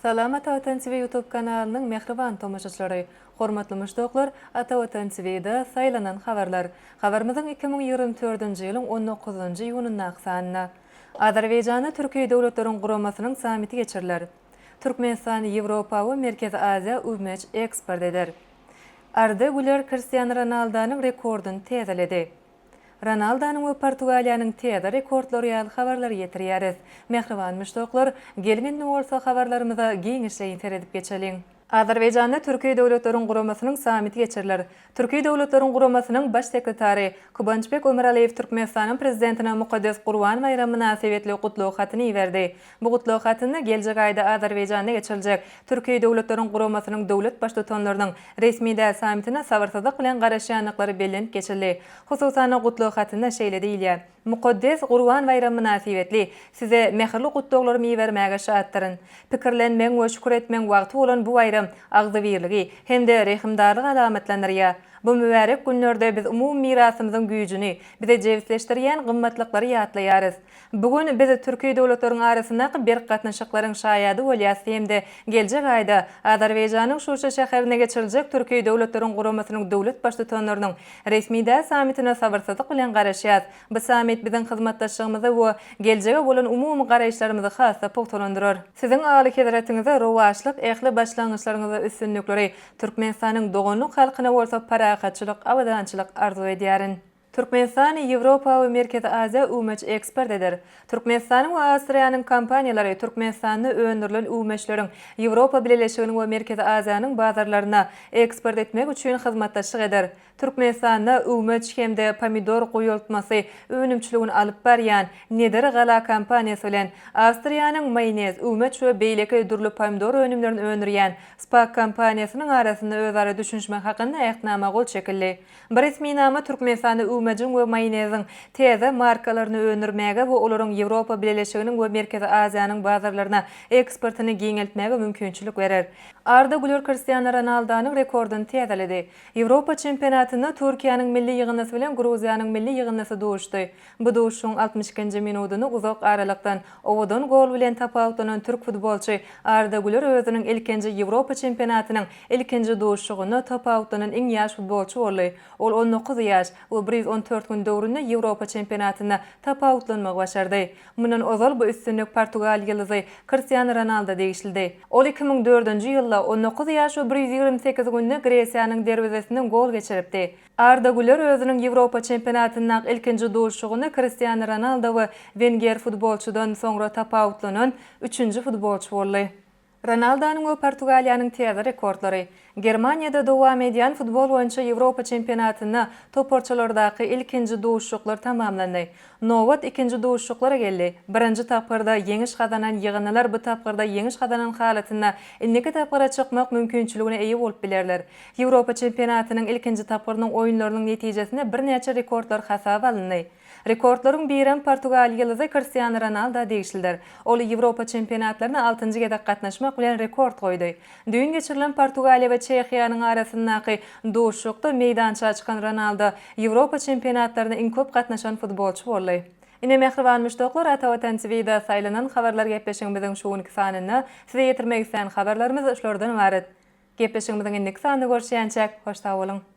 Salam Ata Watan TV YouTube kanalynyň mähriban tomaşaçylary! Hormatly muşdaklar, Ata Watan TV-da saýlanan habarlar. Habarymyzyň 2024-nji ýylyň on dokuzynjy iýunyndaky sanynda. Azerbaýjanda Türki Döwletleriň Guramasynyň sammiti geçiriler. Türkmenistan Ýewropa we Merkezi Aziýa üwmeç eksport eder. Arda Güler Kristiano Ronaldonyň rekordyny täzeledi. Ronaldonyň we Portugaliýanyň täze rekordlary ýaly habarlary ýetirýäris. Mähriban muşdaklar, geliň indi bolsa habarlarymyza giňişleýin seredip geçeliň. Azerbaýjanda Türki Döwletleriň Guramasynyň sammiti geçiriler. Türki Döwletleriň Guramasynyň Baş sekretary Kubançbek Ömüraliýew Türkmenistanyň Prezidentine mukaddes Gurban baýramy mynasybetli gutlag hatyny iberdi. Bu gutlag hatynda geljek aýda Azerbaýjanda geçiriljek Türki Döwletleriň Guramasynyň döwlet Baştutanlarynyň resmi däl sammitine sabyrsyzlyk bilen garaşýandyklary bellenip geçildi. Hususan-da, gutlag hatynda şeýle diýilýär, Mukaddes Gurban baýramy mynasybetli Size mähirli gutlaglarymy ibermäge şatdyryn. Pikirlenmegiň we şükür etmegiň wagty bolan bu baýram agzybirligi hem-de rehimdarlygy alamatlandyrýar. Bu mübärek günlerde biz umumy mirasymyzyň güýjüni, bizi jebisleşdirýän gymmatlyklary ýatlaýarys. Bu gün biz türki döwletleriň arasyndaky berk gatnaşyklaryň şaýady bolýarys hem-de geljek aýda Azerbaýjanyň Şuşa şäherinde geçiriljek Türki Döwletleriň Guramasynyň döwlet Baştutanlarynyň resmi däl sammitine sabyrsyzlyk bilen garaşýarys. Bu sammit biziň hyzmatdaşlygymyzy we geljege bolan umumy garaýyşlarymyzy has-da pugtalandyrar. Siziň Alyhezretiňize rowaçlyk, ähli başlangyçlaryňyzda üstünlikleri, Türkmenistanyň doganlyk halkyna bolsa parahatçylyk, abadançylyk arzuw edýärin. Türkmenistan Ýewropa we Merkezi Aziýa üwmeç eksport eder. Türkmenistanyň we Awstriýanyň kompaniýalary Türkmenistanda öndürilen üwmeçleriň Ýewropa Bileleşiginiň we Merkezi Aziýanyň bazarlaryna eksport etmek üçin hyzmatdaşlyk eder. Türkmenistanda üwmeç hem-de pomidor goýaltmasy önümçiligini alyp barýan Nedir Gala kompaniýasy bilen Awstriýanyň maýonez, üwmeç we beýleki dürli pomidor önümlerini öndürýän Spak kompaniýasynyň arasynda özara düşünişmek hakynda Ähtnama gol çekildi. Bu resminama Türkmenistanda üwmejiň we maýoneziň täze markalaryny öndürmäge we olaryň Ýewropa Bileleşiginiň we Merkezi Aziýanyň bazarlaryna eksportyny giňeltmäge mümkinçilik berer. Arda Güler Kristiano Ronaldonyň rekordyny täzeledi. Ýewropa çempionatynda Türkiýäniň milli ýygyndysy bilen Gruziýanyň milli ýygyndysy duşuşdy. Bu duşuşygyň 62-nji minudynda uzak aralykdan owadan gol bilen tapawutlanan türk futbolçy Arda Güler özüniň ilkinji Ýewropa çempionatynyň Ilkinji duşuşygynda tapawutlanan iň ýaş futbolçy boldy. Ol 19 ýaş we 114 gün döwründe Ýewropa çempionatynda tapawutlanmagy başardy. Mundan ozal bu üstünlik portugal ýyldyzy Kristiano Ronalda degişlidi. Ol 2004-nji ýylda 19 ýaş we 128 günde Gresiýanyň derwezesinden gol geçiripdi. Arda Güler özüniň Ýewropa çempionatyndaky ilkinji duşuşygynda Kristiano Ronaldo we wenger futbolçydan soňra tapawutlanan üçünji futbolçy boldy. Ronaldonyň we Portugaliýanyň täze rekordlary. Germaniýada dowam edýän futbol boýunça Ýewropa çempionatynda toparçalardaky ilkinji duşuşyklar tamamlandy. Nobat ikinji duşuşyklara geldi. Birinji tapgyrda ýeňiş gazanan ýygyndylar bu tapgyrda ýeňiş gazanan halatynda indiki tapgyra çykmak mümkinçiligine eýe bolup bilerler. Ýewropa çempionatynyň ilkinji tapgyrynyň oýunlarynyň netijesinde birnäçe rekordlar hasaba alyndy. Rekordlaryň birem portugal ýyldyzy Kristiano Ronalda degişlidir. Ol Ýewropa çempionatlaryna altynjy gezek gatnaşmak bilen rekord goýdy. Düýn geçirilen Portugaliýa we Çehiýanyň arasyndaky duşuşykda meýdança çykan Ronaldo Ýewropa çempionatlaryna iň köp gatnaşan futbolçy boldy. Ine, mähriban muşdaklar, Atavatan TV-da saýlanan habarlar gepleşigimiziň şu günki sanynda size ýetirmek islän habarlarymyz şulardan ybarat. Gepleşigimiziň indiki sanynda görüşýänçäk, hoş sag boluň!